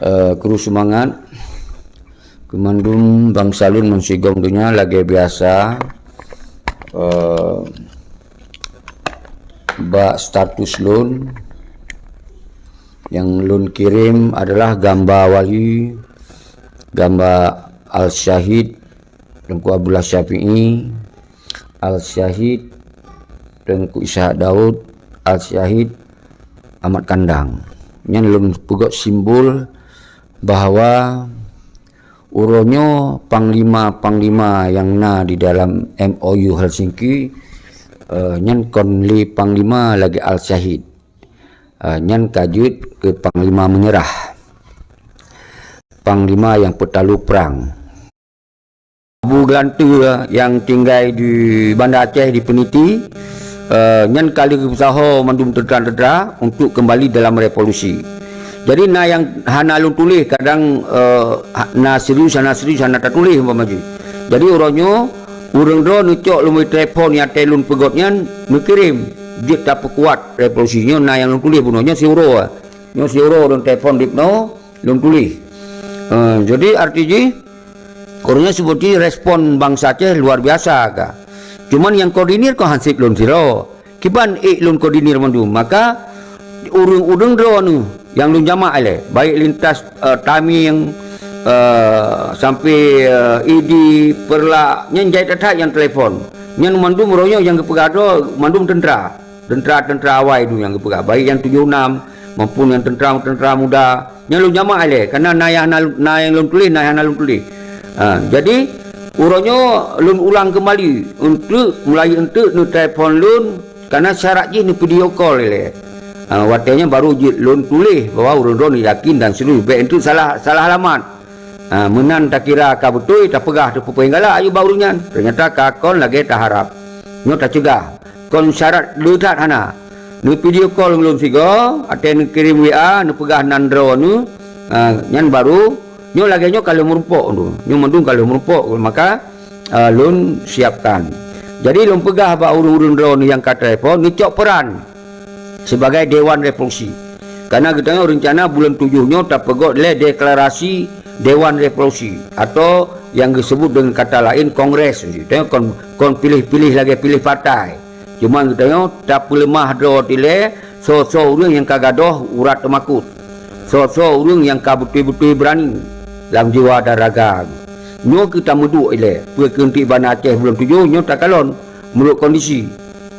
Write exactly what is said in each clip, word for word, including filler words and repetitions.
Eh, kru seumangat. Keumandum bansa lôn meusigom donya lagée biasa, eh, bak status lôn nyang lôn kirém adalah gamba wali, gamba Al-Syahid Teungku Abdullah Syafi'i, Al-Syahid Teungku Ishak Daud, Al-Syahid Ahmad Kandang. Nyan lôn peugét simbol bahwa uroe nyoe panglima-panglima nyang na di dalam M O U Helsinki, eh, nyan kon lé panglima lagée Al-Syahid. Eh, nyan ka jeuet keu panglima meunyeurah. Panglima nyang peutalo prang. Abu Geulante nyang tinggai di Banda Aceh di Peuniti, eh, nyan ka lheueh geupeusaho mandum teutra-teutra untuk keumbali dalam revolusi. Jadi na nyang hana lôn tuléh, kadang, eh, ha-, na serius, hana serius, hana tatuléh umpama jih. Jadi uroe nyoe ureuëng droe neucok lôn telepon nyang tée lôn peugét nyan neukirém jeuet tapeukuat revolusi nyoe na nyang lôn tuléh bunoe nyoe siuroe. Nyoe siuroe lôn telepon dipnoe lôn tuléh. Eh, jadi arti jih Ureuëng nyan seperti respon bansa Aceh luar biasa ka. Cuman nyang koordinir kon hansip lôn sidroe. Kiban ék lôn koordinir mandum. Maka ureuëng-ureuëng droeneuh nyang lôn jamak ilée, baik lintas, eh, Tamieng, eh, sampai, eh, Idi, Peureulak, nyan jai that-that nyang telepon. Nyan mandum uroe nyoe nyang geupeugah droe mandum teuntra. Teuntra-teuntra awai tu nyang geupeugah, baik nyang tujoh enam maupun nyang teuntra-teuntra muda. Nyan lôn jamak ilée, karena na nyang na, na nyang lôn tuléh, na nyang hana lôn tuléh. Ha, jadi uroe nyoe lôn ulang keumbali eunteuk, mulai eunteuk neutelepon lôn, karena syarat jih neuvideo call ilée. Ha, watée nyan baru jeuet lôn tuléh bahwa ureuëng droe yakin dan serius. Bék eunteuk salah, salah alamat. Ha, meunan takira ka beutôi, tapeugah teupeupeuéng galak ayue bak ureuëng nyan. Teunyata ka kon lagée taharab. Nyoe tacegah. Kon syarat le that hana. Neuvideo call ngon lôn sigoe, watée neukirém W A, neupeugah nan droeneuh, ha, nyan baru, nyoe lagée nyoe ka lheueh meurumpok tu. Nyoe mandum ka lheueh meurumpok, maka, ha, lôn siapkan. Jadi lôn peugah bak ureuëng-ureuëng droeneuh nyang ka telepon, neucok peuran sibagai Dewan Revolusi. Karena geutanyoe reuncana buleuen tujoh nyoe tapeugét lé deklarasi Dewan Revolusi atau nyang geuseubut deungon kata laén kongres. Geutanyoe kon, kon piléh-piléh lagée piléh partai. Cuma geutanyoe tapeuleumah droe dilée soe-soe ureuëng nyang ka gadôh urat teumakot. Soe-soe ureuëng nyang ka beutôi-beutôi beurani lam jiwa dan raga. Nyoe keuh tameuduek ilée, peue keu eunteuk Banda Aceh buleuen tujoh nyoe takalon meunurot kondisi.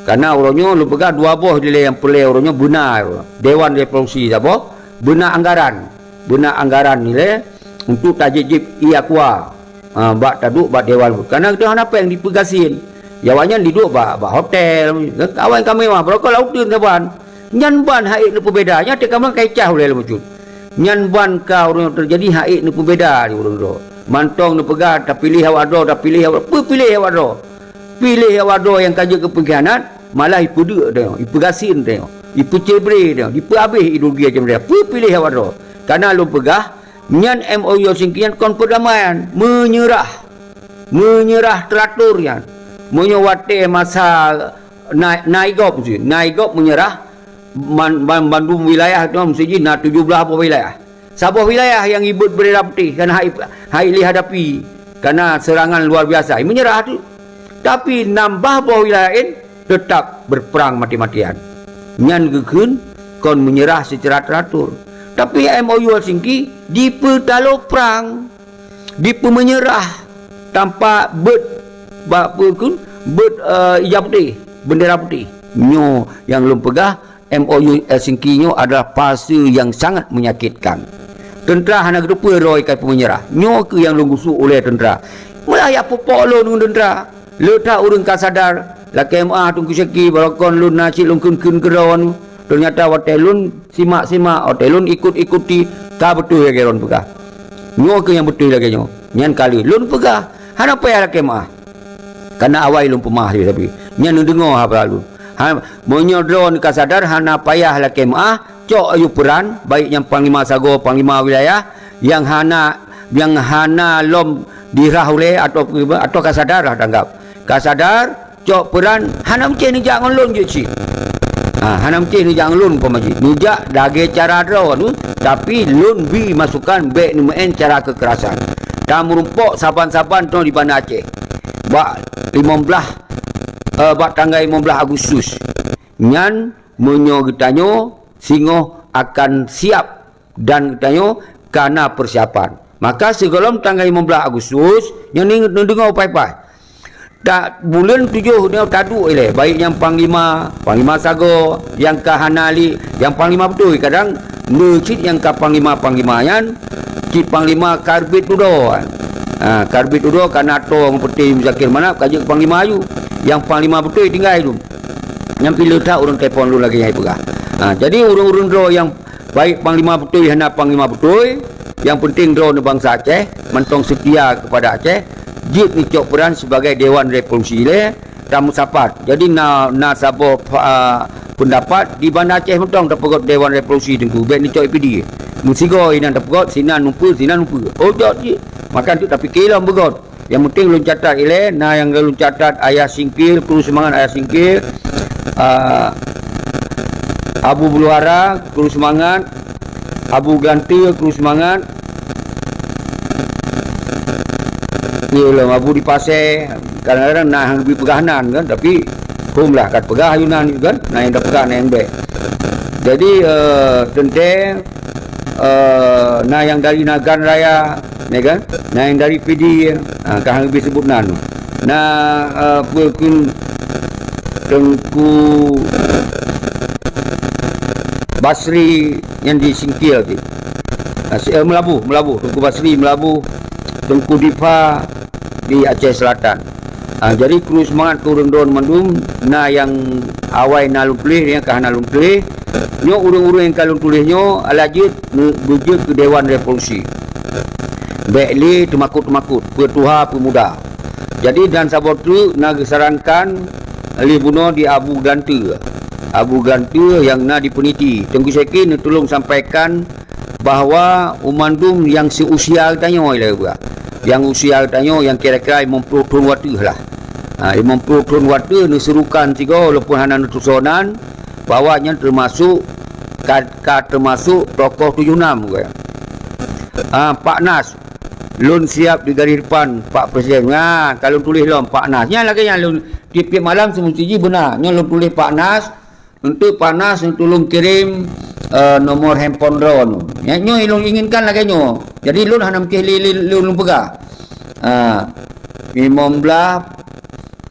Karena uroe nyoe lôn peugah dua boh dilée nyang peureulée uroe nyoe beuna Dewan Revolusi saboh, beuna anggaran. Beuna anggaran dilée untuk tajéb-jéb ie aqua, ha, bak taduek bak Dewan. Karena geutanyoe hana péng dipeugasien. Ya awaknyan diduek bak, bak hotel. Awai ka mewah, beurokok lam uteuen saban. Nyan ban hak ék neupeubeda. Nyan teuka meunan ka icah ulée lom bacut. Nyan ban ka ureuëng teujadi hak ék neupeubeda di ureuëng droe. Mantong neupeugah tapiléh awak droe, tapiléh awak, peue piléh awak droe. Piléh awak droe nyang ka jeuet keu peungkhianat, malah ipeudeuk tanyoe, ipeugasien tanyoe, ipeucebre tanyoe, ipeuhabéh ideologi macam dia. Peue piléh awak droe. Karena lôn peugah, nyan M O U Helsinki nyan kon peudamaian, meunyeurah. Meunyeurah teuratur nyan. Meunyoe watée masa na, na gob tu, na gob meunyeurah, man, man, bandum wilayah tu mesti jih na tujoh blaih boh wilayah. Saboh wilayah nyang ibeuet bendera putéh kan hai, hai lé hadapi, karena seurangan luar biasa. Meunyeurah tu. Tapi nam bah boh wilayah laén teutap beuprang maté-matéan. Nyan geukheun kon meunyeurah seucara teuratur. Tapi M O U Helsinki dipeutalo prang, dipeumeunyeurah tanpa beuet, bak peue kheun, beuet, eh, ija putéh, bendera putéh. Nyoe nyang lôn peugah, M O U Helsinki nyoe adalah fase nyang sangat menyakitkan. Teuntra hana geuteupeue droe ka peumeunyerah. Nyoe keuh nyang lôn gusok ulée teuntra. Meulah jak pupok lôn ngon teuntra. Le that ureuëng ka sadar, lakée meuáh Teungku Syaki, barokon lôn na cit lôn kheun-kheun keudroe nyoe. Teunyata watée lôn simak-simak, watée lôn ikut-ikuti, ka beutôi lagée droe peugah. Nyoe keuh nyang beutôi lagée nyoe. Nyan ka lheueh lôn peugah, hana payah lakée meuáh. Kana awai lôn peumah lé sabe. Nyan neudeungoe haba lôn. Ha, meunyoe droeneuh ka sadar hana payah lakée meuáh, cok ayue peuran, baik nyang panglima sagoe, panglima wilayah, nyang hana, nyang hana lom dirah ulée atau, atau ka sadar lah tanggab. Ka sadar, cok peuran, hana meucéh neujak ngon lôn jeuet cit. Ha, hana meusti neujak ngon lôn umpama jih. Neujak lagée cara droe nyoe, tapi lôn bri masukan bék neumeu'en cara keukerasan. Tameurumpok saban-saban droe di Banda Aceh. Bak limong blaih, eh, bak tanggai limong blaih Agustus. Nyan meunyoe geutanyoe singoh akan siab dan geutanyoe ka na peusiapan. Maka sigohlom tanggai limong blaih Agustus, nyoe ni neudeungoe pai-pai. Tak buleuen tujoh nyoe taduek ilée, baik nyang panglima, panglima sagoe, nyang ka hana li, nyang panglima beutôi. Kadang le cit nyang ka panglima-panglima nyan, cit panglima Karbit Udo. Ha, Karbit Udo ka na toe ngon Peuti Muzakir Manaf ka jeuet panglima aju. Nyang panglima beutôi tinggai tu. Nyang pi le that ureuëng telepon lôn lagée nyang peugah. Ha, jadi ureuëng-ureuëng droe nyang baik panglima beutôi hana panglima beutôi, nyang penting droe nyoe bansa Aceh, mantong seutia keupada Aceh, jeuet neucok peuran sibagai Dewan Revolusi ilée tameusapat. Jadi na, na saboh, ah, peundapat di Banda Aceh mantong tapeugét Dewan Revolusi teungku, bék neucok I P D. Meusigoe inan tapeugét, sinan numpeue, sinan numpeue. Oh, jok cit. Maka tu tapike lom beugét. Nyang penting lôn catat ilée, na nyang lôn catat Ayah Singkil, kru seumangat Ayah Singkil, ah, Abu Buluhara, kru seumangat, Abu Gante, kru seumangat. Iya lom, Abu di Pasé, kadang-kadang na nyang leubeh peugah nan kan, tapi hom lah, kat peugah ayunan kan, na nyang tapeugah, na nyang bék. Jadi, eh, teuntée, eh, na nyang dari Nagan Raya, ya kan? Na nyang dari Pidie, ha, ka hana leubeh sebut nan. Na, eh, peue kheun Teungku Basri nyang di Singkil tu. Ha, si, eh, Meulaboh, Meulaboh. Teungku Basri Meulaboh, Teungku Difa di Aceh Selatan. Ha, jadi kru seumangat keu ureuëng droe mandum, na nyang awai na lôn tuléh, nyang ka hana lôn tuléh. Nyoe ureuëng-ureuëng nyang ka lôn tuléh nyoe, alah jeuet neu-, beujeuet keu Dewan Revolusi. Bék lé teumakot-teumakot, peutuha peumuda. Jadi dan saboh treuk na geusarankan lé bunoe di Abu Gante. Abu Gante nyang na di Peuniti. Teungku Syeki neutulông sampaikan bahwa u mandum nyang seusia geutanyoe ilée buah. Nyang usia geutanyoe nyang kira-kira limong ploh thon wateuh lah. Ha, limong ploh thon wateuh neusurukan sigoe walaupun hana neutusoe nan, bahwa nyan teumasuk ka, ka teumasuk tokoh tujoh nam ke. Ha, Pak Nas, lôn siab di garis depan Pak Presiden. Ha, ka lôn tuléh lom Pak Nas. Nyan lagée nyan lôn tiep-tiep malam seumusti jih beuna. Nyoe lôn tuléh Pak Nas, untuk Pak Nas untuk lôn kirém, eh, nomor handphone droe nyoe. Nyan nyoe lôn inginkan lagée nyoe. Jadi lôn hana meusti lé, lé, lôn, lôn peugah. Ha, limong blaih,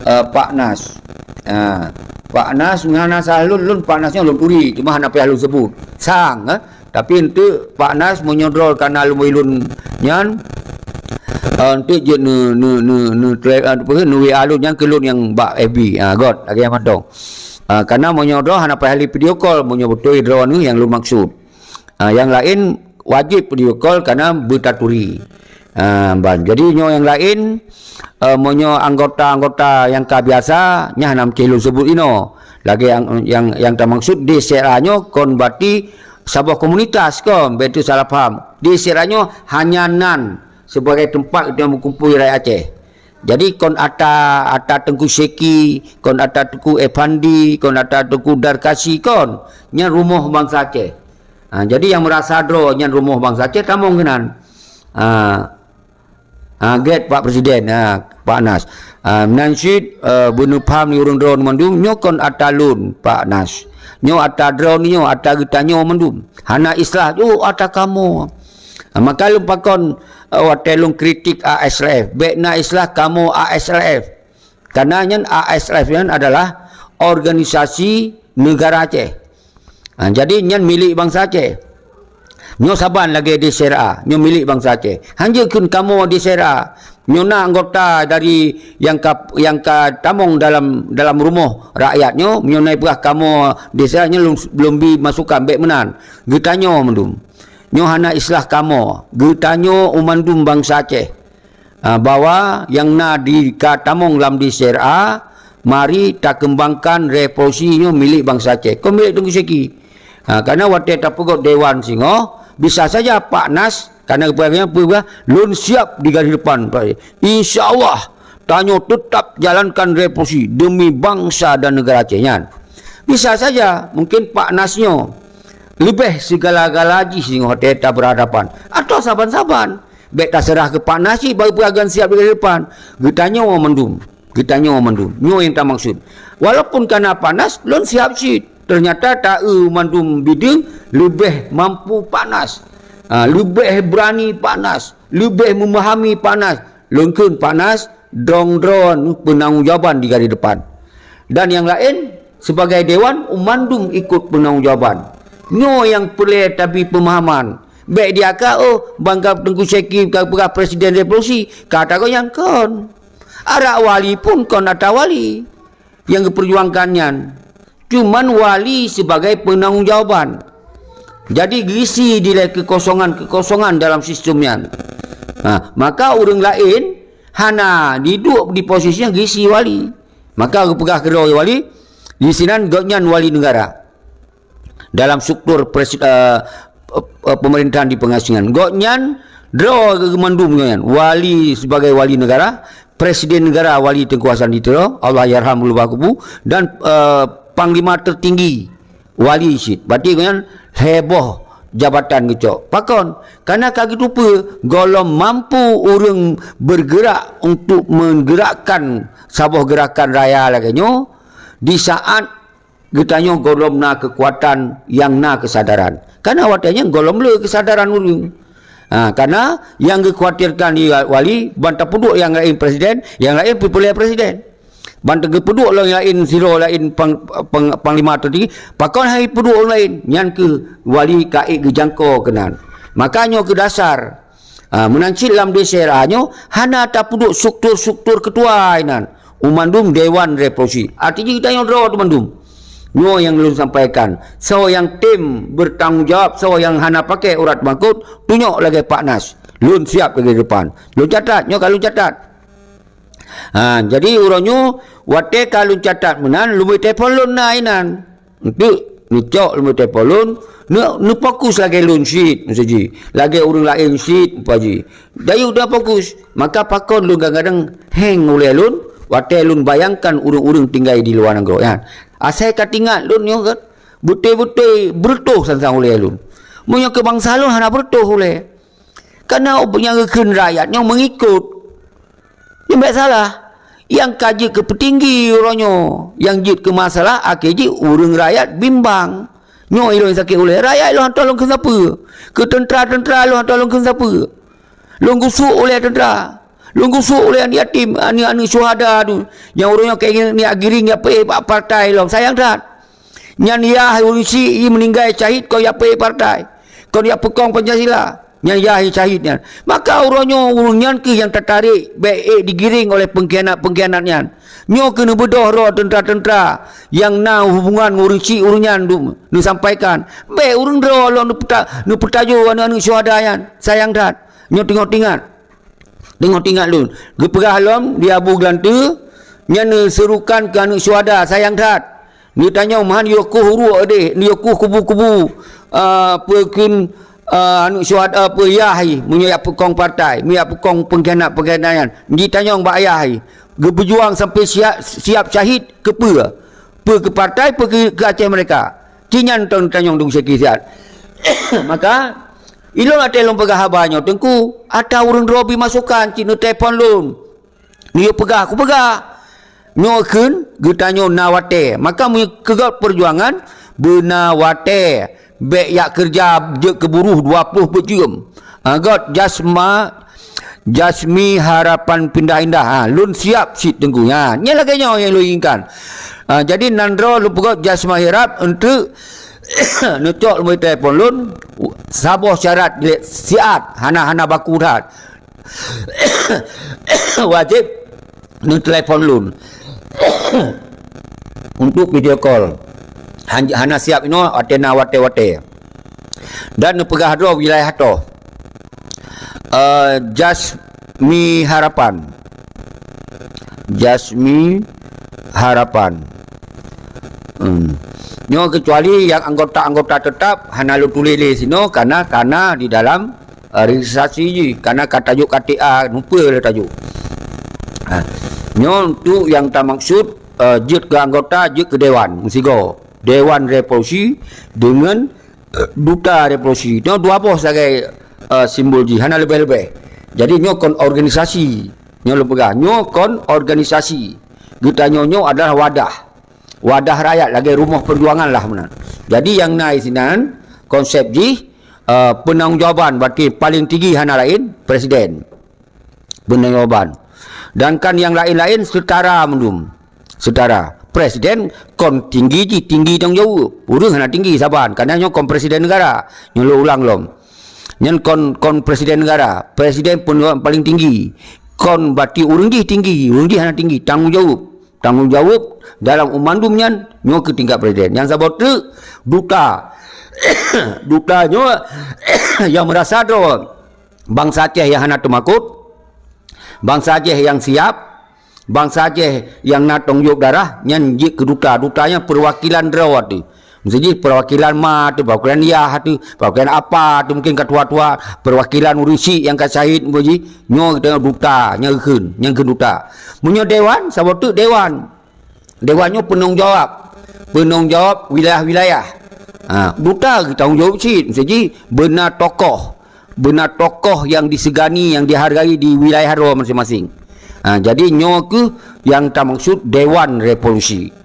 eh, Pak Nas. Ha, Pak Nas, hana salah lôn, lôn Pak Nas nyoe lôn turi, cuma hana payah lôn sebut. Sang, eh. Tapi enteuk Pak Nas meunyoe droe ka na lôn nyan, eh, enteuk jeuet neu, neu, neu, neu, eh, apa, neu W A lôn nyan keu lôn nyang bak F B. Ha, göt, lagée nyan mantong. Ha, karena meunyoe droe hana payah lé video call, meunyoe beutôi droe nyoe nyang lôn maksud. Ha, nyang laén wajéb video call karena beutaturi. Ha, ban. Jadi nyoe nyang laén, eh, meunyoe anggota-anggota nyang ka biasa, nyan hana meusti lôn sebut inoe. Lagée nyang, nyang, nyang tamaksud di S R A nyoe kon berarti saboh komunitas kon, bék teusalah paham. Di S R A nyoe hanya nan sebagai tempat geutanyoe meukumpôi rakyat Aceh. Jadi kon ata, ata Teungku Syeki, kon ata Teungku Evandi, kon ata Teungku Darkasi kon, nyan rumoh bansa Aceh. Ha, jadi nyang meurasa droe nyan rumoh bansa Aceh tamong keunan. Ha. Ha, gét Pak Presiden, ha, Pak Nas. Ha, meunan cit, eh, beuneupham lé ureuëng droe mandum, nyoe kon ata lôn, Pak Nas. Nyoe ata droe nyoe, ata geutanyoe mandum. Hana islah, oh, ata kamoe. Ha, maka lôn pakon, eh, watée lôn kritik A S R F. Bék na islah kamoe A S R F. Karena nyan A S R F nyan adalah organisasi negara Aceh. Ha, jadi nyan milék bansa Aceh. Nyoe saban lagée di S R A, nyoe milék bansa Aceh. Hanjeuet kheun kamoe di S R A. Nyoe na anggota dari nyang ka, nyang ka tamong dalam, dalam rumoh rakyat nyoe, nyoe na peugah kamoe di S R A nyoe lôn, lôn bi masukan bék meunan. Geutanyoe mandum. Nyoe hana islah kamoe. Geutanyoe u mandum bansa Aceh. Ah, bahwa nyang na di ka tamong lam di S R A, mari takeumbangkan revolusi nyoe milék bansa Aceh. Kon milék Teungku Syeki. Ha, karena watée tapeugét dewan singoh, bisa saja Pak Nas, karena geupeugah, lôn siab di garis depan. Insya Allah, tanyoe tetap jalankan revolusi demi bangsa dan negara Aceh nyan. Bisa saja, mungkin Pak Nas nyoe leubeh sigala-gala jih singoh watée tabeurhadapan. Atawa saban-saban, bék taseurah keu Pak Nas cit bak peugah siab di depan. Geutanyoe mandum, geutanyoe mandum. Nyoe nyang tamaksud. Walaupun kana Pak Nas, lôn siab cit. Ternyata taeu mandum bideueng leubeh mampu Pak Nas. Ha, leubeh beurani Pak Nas, leubeh meumahami Pak Nas. Lôn kheun Pak Nas, dong droe peunanggung jawaban di garis depan. Dan nyang laén, sebagai dewan, mandum ikot peunanggung jawaban. Nyoe nyang peureulée tabi peumahaman. Bék diaka, oh, bangga Teungku Syeki ka peugah presiden revolusi, ka tagoe nyang kon. Arak wali pun kon atra wali nyang geupeujuangkan nyan. Cuman wali sebagai peunanggung jawaban. Jadi geisi dilée keukosongan-keukosongan dalam sistem nyan. Ha, maka ureuëng laén hana diduek di posisi nyang geisi wali. Maka geupeugah keudroe wali, di sinan gobnyan wali negara dalam struktur pres-, eh, eh, pemerintahan di pengasingan. Gobnyan droe mandum nyan, wali sebagai wali negara, presiden negara wali Teungku Hasan di Tiro, Allah yarham ulubah kubu, dan, eh, panglima tertinggi wali cit. Berarti gobnyan heboh jabatan geucok. Pakon? Karena ka geutupeue gohlom mampu ureuëng bergerak untuk menggerakkan saboh gerakan raya lagée nyoe di saat geutanyoe gohlom na keukuatan nyang na keusadaran. Karena watée nyan gohlom le keusadaran ureuëng. Ha, karena nyang geukhawatirkan di wali, ban tapeuduek nyang laén presiden, nyang laén peureulée presiden. Ban geupeuduek lom nyang laén sidroe laén pang-, pang-, panglima tertinggi, pakon hai peuduek ureuëng laén? Nyan keuh wali ka ék geujangko keunan. Maka nyoe keuh dasar. Ha, meunan cit lam D C R A nyoe hana tapeuduek struktur-struktur keutua inan. Umandum dewan revolusi. Arti jih geutanyoe droe teumandum. Nyoe nyang lôn sampaikan. Soe nyang tem bertanggung jawab, soe nyang hana pakai urat bangkot, tunyok lagée Pak Nas. Lôn siab lagée depan. Lôn catat, nyoe ka lôn catat. Ha, jadi uroe nyoe watée ka lôn catat meunan, lôn teupon lôn na inan. Untuk neucok lôn teupon lôn, neu-, neufokus lagée lôn cit, maksud jih. Lagée ureuëng laén cit, umpama jih. Dayuh dah fokus, maka pakon lôn kadang-kadang heng ulée lôn, watée lôn bayangkan ureuëng-ureuëng tinggai di luwa nanggroe nyan. Asai ka teuingat lôn nyoe kan, beutôi-beutôi beureutoh sang-sang ulée lôn. Meunyoe keu bansa lôn hana beureutoh ulée. Karena nyang geukheun rakyat nyoe meungikot. Nyoe bék salah. Nyang ka jeuet keu peutinggi uroe nyoe, nyang jeuet keu masalah akhé jih ureuëng rakyat bimbang. Nyoe ilôn sakét ulée, rakyat ilôn hantom lôn kheun sapeue. Keu teuntra-teuntra ilôn hantom lôn kheun sapeue. Lôn gusuk ulée teuntra. Lôn gusuk ulée aneuk yatim, aneuk-aneuk syuhada tu. Nyang uroe nyoe keu niyak giring jak peuék bak partai lom, sayang that. Nyan yah ureuëng syiek meuninggai syahid kon jak peuék partai, kon jak peukong Pancasila. Nyan yah syahid nyan. Maka uroe nyoe ureuëng nyan keuh nyang tatarék bék ék digiring oleh pengkhianat-pengkhianat nyan. Nyoe keuh neubeudôh droe teuntra-teuntra nyang na hubungan ngon ureuëng syiek ureuëng nyan du-, neusampaikan. Bék ureuëng droe lom neupeuta-, neupeutajo aneuk-aneuk syuhada nyan. Sayang that. Nyoe teungoh teuingat. Teungoh teuingat lôn, geupeugah lom di Abu Geulante, nyan neuseurukan keu aneuk syuhada, sayang that. Neutanyong meuhan yue kueh uruek deh, yue kueh kubu-kubu, ah, peue kheun, ah, aneuk syuhada, ah, peue yah jih, meunyoe jak peukong partai, meunyoe jak peukong pengkhianat-pengkhianat nyan. Jitanyong bak yah jih, geupeujuang sampai siap, siap syahid keu peue? Peue keu partai, peue keu, keu Aceh Merdeka? Ci nyan tong tanyong dong seki siat. Maka, ilôn watée lôn peugah haba nyoe, Teungku, ata ureuëng droe bi masukan cit neuteupon lôn. Nyoe peugah, kupeugah. Nyoe kheun geutanyoe na watée. Maka meunyoe keugét peujuangan, beuna watée. Bék jak keureuja jeuet keu buruh dua ploh peuet jeuem. Ha, göt jasma, jasmi harapan pindah indah. Ha, lôn siab cit Teungku. Ha, nyan lagée nyoe nyang lôn inginkan. Ha, jadi nan droe lôn peugét jasma hirap untuk neucok lôn teupon lôn, saboh syarat siat, hana, hana baku that. Wajéb neutelepon lôn untuk video call. Han-, hana siab inoe, watée na watée-watée. Dan neupeugah droe wilayah toh. Eh, Jasmi Harapan. Jasmi Harapan. Hmm. Nyoe kecuali yang anggota-anggota tetap hana lôn tuléh lé sinoe karena, karena di dalam, eh, registrasi jih, karena ka tajok K T A, lupa lah tajok. Ha. Nyoe untuk yang tamaksud, eh, jeuet keu anggota, jeuet keu dewan, meusigoe. Dewan Revolusi dengan, eh, Duta Revolusi. Nyoe dua boh sagai, eh, simbol jih, hana leubeh-leubeh. Jadi nyoe kon organisasi. Nyoe lôn peugah, nyoe kon organisasi. Geutanyoe nyoe adalah wadah. Wadah rakyat lagèe rumoh perjuangan lah meunan. Jadi nyang na sinan konsep jih, eh, penanggung jawaban, berarti paling tinggi hana laén presiden. Penanggung jawaban. Dan kan nyang laén-laén setara mandum. Setara. Presiden kon tinggi jih, tinggi tanggung jawab. Ureueng hana tinggi saban, karena nyoe kon presiden negara. Nyoe lôn ulang lom. Nyan kon, kon presiden negara. Presiden pun paling tinggi. Kon berarti ureueng jih tinggi, ureueng jih hana tinggi. Tanggung jawab. Tanggung jawab dalam umandum nyan nyoe keu tingkat presiden. Nyang saboh teuk duta. Duta nyoe yang merasa droe. Bansa Aceh yang hana teumakot, bansa Aceh yang siap, bansa Aceh yang na tanggung jawab darah, nyan jeuet keu duta. Duta nyan perwakilan droe teuh. Meusti jih perwakilan ma teuh, perwakilan yah teuh, perwakilan apa teuh, mungkin ka tuha-tuha, perwakilan ureueng syiek nyang ka syahid, meusti jih, nyoe geutanyoe duta, nyang kheun, nyang kheun duta. Meunyoe dewan, saboh teuk dewan. Dewan nyoe penanggung jawab. Penanggung jawab wilayah-wilayah. Ha, duta geutanggung jawab cit. Meusti jih beuna tokoh. Beuna tokoh yang disegani, yang dihargai di wilayah droe masing-masing. Ha, jadi nyoe keuh yang tamaksud Dewan Revolusi.